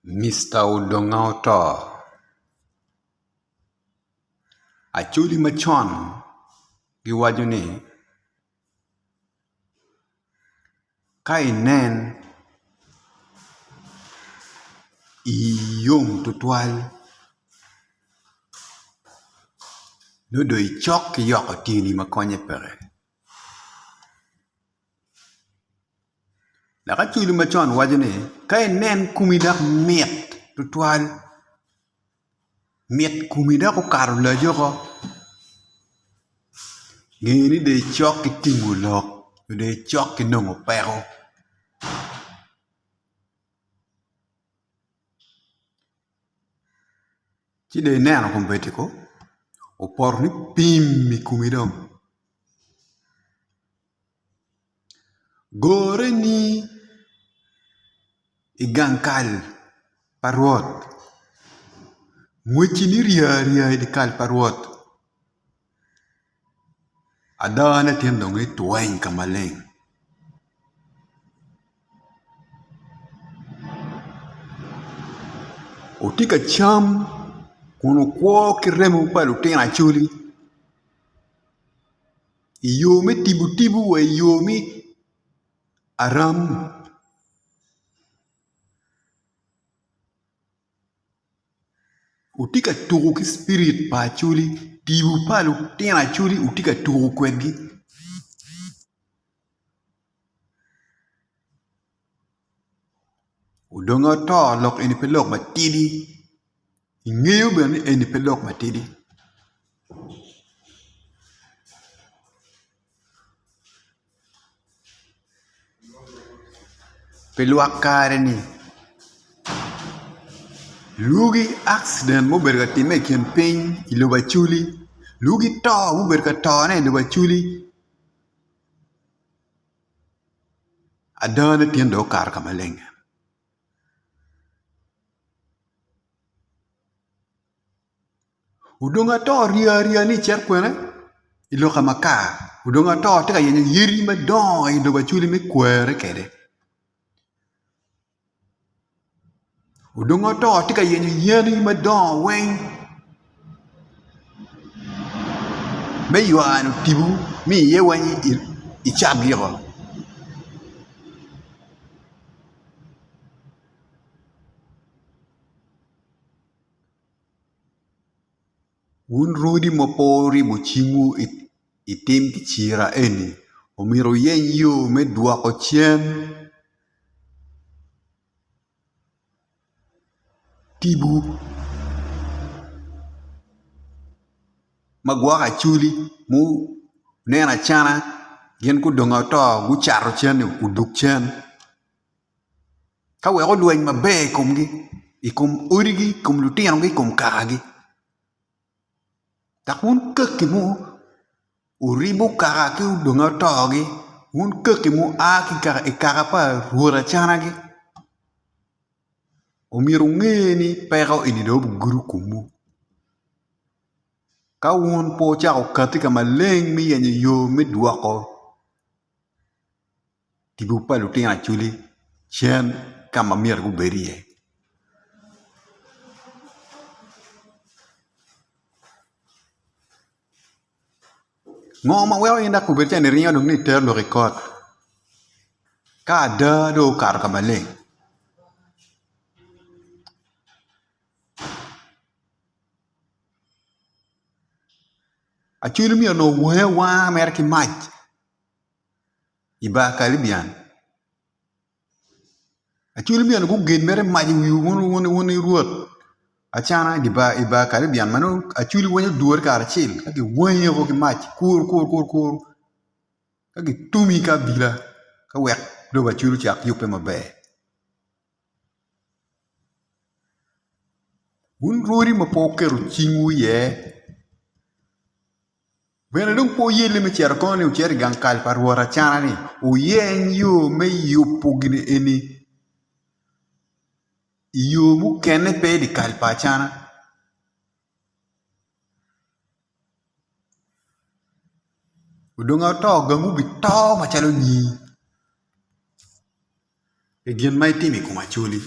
Mister Odonga oto, Acholi macon giwaco ni ka inen iyi yom tutwal nongo dong icok ki yoko tyeni ma konye peke. Dok Acholi macon waco ni ka inen komi dok mit tutwal mit komi dok okato lac woko nge ni dong icok ki tingo lok nyo dong icok ki nongo peko. Ci dong ineno kombeddi ko opoto ni pim i komi dong. Goreni i gang kal pa Rwot, ngwecini ryarya i dye kal pa Rwot, adane tin dong itweny ka maleng. Wutye ka cam kun wukwo ki remo pa lutino acholi. I yo me tipo tipo wa i yo me aram wutye ka tuko ki cipirit pa acholi tipo pa lutino acholi wutye ka tuko kwedgi. Odongo ato lok eni pe lok matidi ingeyo bene ni eni pe lok matidi pi lwak kare-ni lwogi akciden ma obedo ka timme i kin piny i lobo Acholi lwogi to ma obedo ka tone i lobo Acholi. Adane tyen dong okato ka maleng odong ato ryo arya ni icit kwene i lok pa makar odong ato tye ka yenyo yadi madongo i lobo Acholi me kwere kwede. Odongo ato tye ka yenyo yen madongo weng me ywano tipo me iye weng icatgi woko. Wun rwodi ma pe wuribo cingwu i tim kicira eni omyero wuyeny yo me dwoko cen Tipo ma gwoko acholi ma oneno acana gin gudongo ata gucato cen-ni odug cen ka wek olweny maber i komgi i kom odigi i kom lutinogi i kom kakagi. Dok wun kaki mo wuribo kaka ki odonga otogi wun kaki ma wua ki i kaka pa rwot acanagi omyero wunge ni peko eni dong obigudo komwu ka wun pe wucako kati ka maleng me yenyo yo me dwoko Tipo pa lutino acholi cen ka ma myero gubed iye. Ngo ma weko in dok obedo calo iringo dong ni itero lok i kot ka ada dong okato ka maleng. Acholi myero onongo owangi awanga mere ki mac. I bar Kalibian, Acholi myero guged mere mac i wiwu wun i rwot acana i bar Kalibian ma nongo acholi weng odure karacel ka giwangi woko ki mac kur kur kur ka gitumi ki abila ka wek lobo Acholi ocak yubbe maber. Wun rwodi ma pe wuketo cingwu iye Bene dong pe wuyelle me cito kono ni wucito i gang kal pa Rwot acana-ni, wuyeny yo me yubo gin eni i yo mukene pe i dye kal pa acana. Odong ato gangwu bito macalo nying pi gin ma itimo i kom Acholi.